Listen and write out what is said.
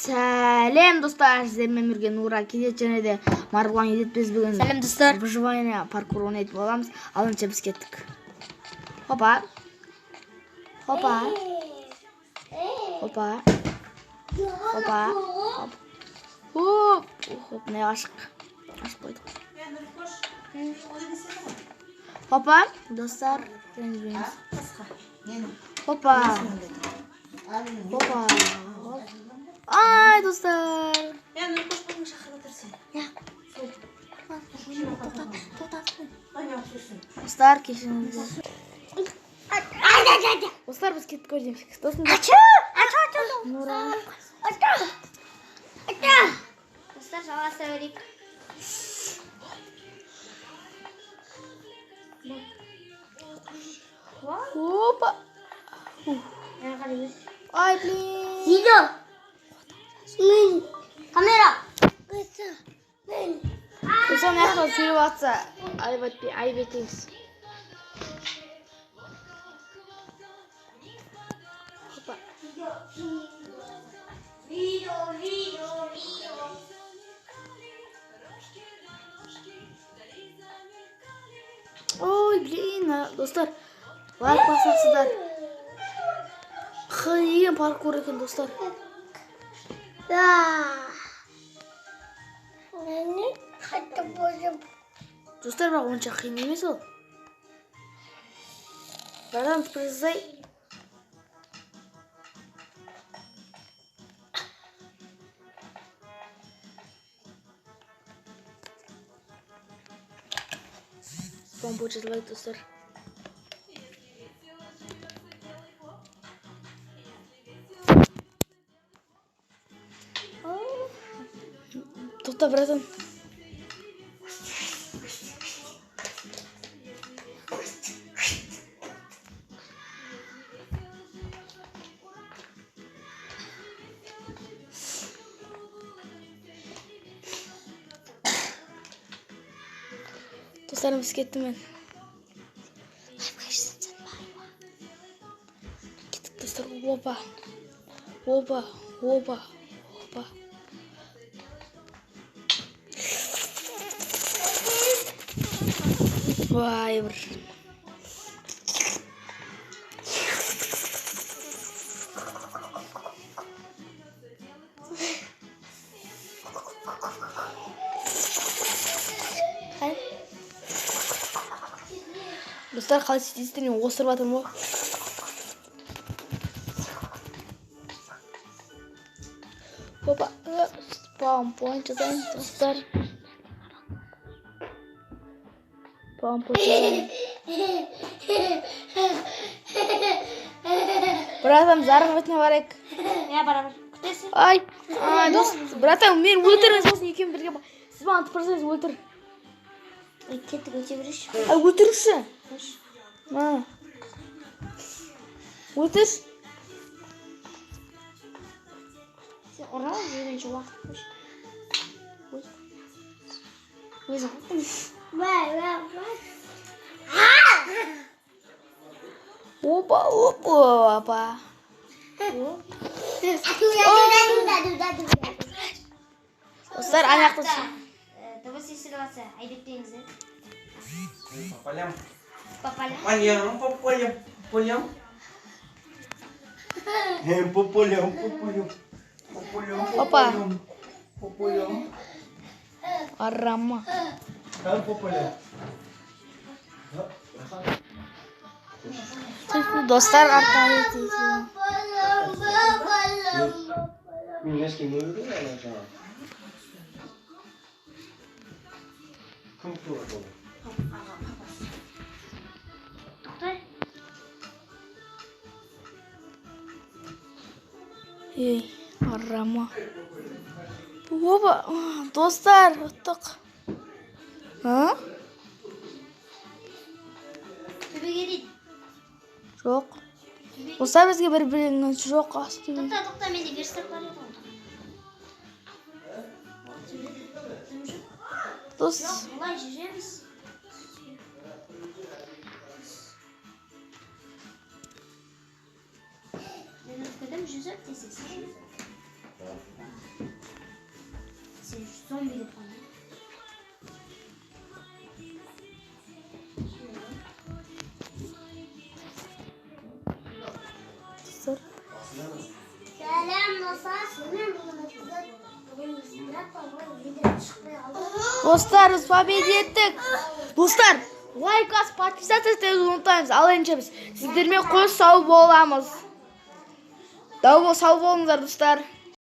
Сәлем достар, сіздермен бірге Нура Кезет және де Марғұлан Едет. Біз бүгін Сәлем достар. Выживание паркур ойнайтын боламыз. Ал ендеше біз кеттік. Хопа. Хопа. Хопа. Хопа. Хоп. Хоп. Хоп, міне ашық. Ашып қойдық. Хопа, достар, ренжімеңіз. Хопа. Хопа. Хоп. Ай, достар. Достар, кешіріңіздер. Достар, біз кеттік көрдеміз. Досым. Нура. Достар, жалғаса берейік. Опа. Ай, блин. Видео. Камера. Достар, мына жақта сөйлеп жатса, айып етпей, айып етеміз. Опа. Видео, видео, видео. Ой, блин, достар. Лайк басасыздар. Қиын паркур екен, достар. Достар, бірақ онша қиын емес ол. Братан, призай. Бомбу жазылайды, достар. Тоқта, братан. Достарым, біз кеттім мен. Кеттік, достар. Опа. Опа. Опа. Опа. Вай, бір. Достар, қалай істейсіздер, мен осырып жатырмын ғой. Опа, спаун поинт жасаймыз, достар. Спаун поинт жасаймыз. Братан, зарғы бетіне барайық. Я барамын. Күтесің. Ай, ай, дос, братан, мені өлтіріңіз, сосын екеуміз бірге сіз маған тыпырсаңыз, өлтір. Кеттік, өте берейінші. Ай, өлтірші. На. Өлтірші. Сен ұра, жүргенше уақыт қойшы. Өзің қойдың. Опа, опа, опа. Достар, ана жақта Дыбыс естіліп жатса, айып етпеңіздер. По полям. По полям. Полям, по полям, полям. По полям, по полям. По полям, по Опа. полям. По полям. Арама. Там по полям. Достар, артқа өтейік. Мен ешкім өлді ана жаңа. Кім туады ол? Тоқтай. Ей, арама. Опа, достар, ұттық. А? Төбеге дейді. Жоқ. Достар, бізге бір бірінің жоқ асты. Тоқта, тоқта, менде верстак бар еді ғой. Дос. Жоқ, бұлай жүреміз. Мен өтіп кетемін, жүзіп, десеңші. Зомби деп қалды. Достар. Сәлем, достар. Сізбен бүгін өткізді. Бүгін біз, бірақ та бұл видео шықпай қалды. Достар, біз победа еттік. Достар, лайк басып, подписаться етуді ұмытпаймыз. Ал ендеше біз сіздермен қош сау боламыз. Сау болыңыздар, достар.